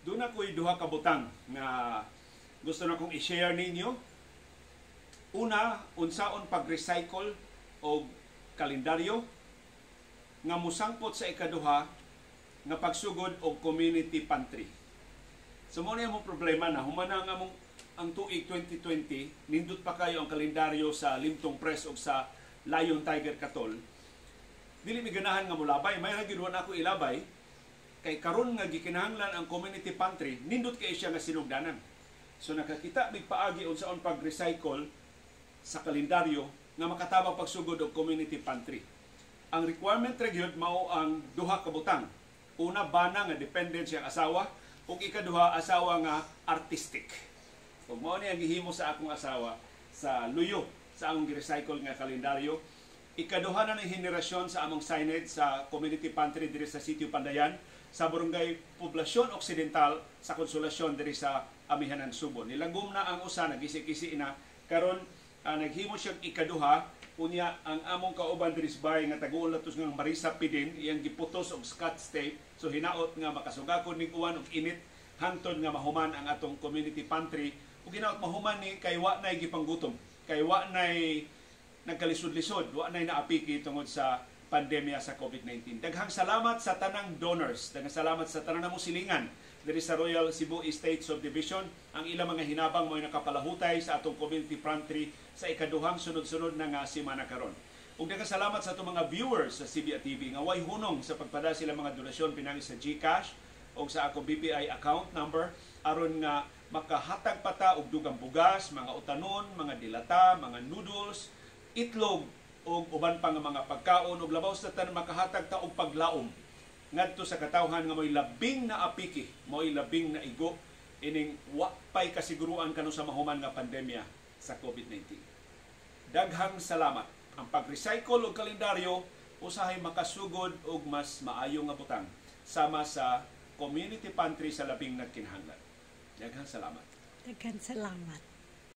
Duna ko'y duha ka butang nga gusto na kong i-share ninyo. Una, unsaon pag-recycle og kalendaryo nga musangpot sa ikaduha nga pagsugod og community pantry. So mao ni among problema na human na ang among ang tuig 2020, nindot pa kayo ang kalendaryo sa Limtong Press o sa Lion Tiger Katol. Dili mi ganahan nga molabay, may ra gyud ako ilabay kay karon nga gikinahanglan ang community pantry, nindot kay siya nga sinugdanan. So nakakita mig paagi unsaon pag-recycle sa kalendaryo nga makatabang pagsugod og community pantry. Ang requirement ra gyud mao ang duha ka butang. Una, bana nga dependent siyang asawa, ug ikaduha, asawa nga artistic. Ug mao ni ang gihimo sa akong asawa sa luyo sa among gi-recycle nga kalendaryo. Ikaduha na ng henerasyon sa among signage sa community pantry diri sa Sitio Pandayan sa Barangay Poblacion Occidental sa Konsolasyon diri sa Amihanan Subo. Nilagom na ang usa, nagisi-kisi na karon, naghimo siyang ikaduha. Unya ang among kauban diri sa bahay nga taguon latos nga Marisa Pidin, iyang giputos og scotch tape, so hinaot nga makasugakon ning uwan og init hangtod nga mahuman ang atong community pantry, ug hinaot mahuman ni kay wa nay gipanggutom, kay wa nay nagkalisod-lisod, wa nay naapiki tungod sa pandemya sa COVID-19. Daghang salamat sa tanang donors, daghang salamat sa tanan namo silingan diri sa Royal Cebu Estate Subdivision. Ang ilang mga hinabang mo'y nakapalahutay sa atong community pantry sa ikaduhang sunod-sunod na nga semana karon. Ug daghang salamat sa atong mga viewers sa CBA TV nga way hunong sa pagpada sila mga donasyon pinagi sa GCash o sa akong BPI account number aron nga makahatag pata og dugang bugas, mga utanon, mga dilata, mga noodles, itlog og uban pa nga mga pagkaon, ug labaw sa tanan makahatag ta og paglaom ngadto sa katawhan nga mo'y labing na apiki, mo'y labing na igo ining wa pay kasiguruan kanu sa mahuman nga pandemya sa COVID-19. Daghang salamat. Ang pag-recycle og kalendaryo usahay makasugod og mas maayo nga butang sama sa community pantry sa labing nagkinahanglan. Daghang salamat. Daghang salamat.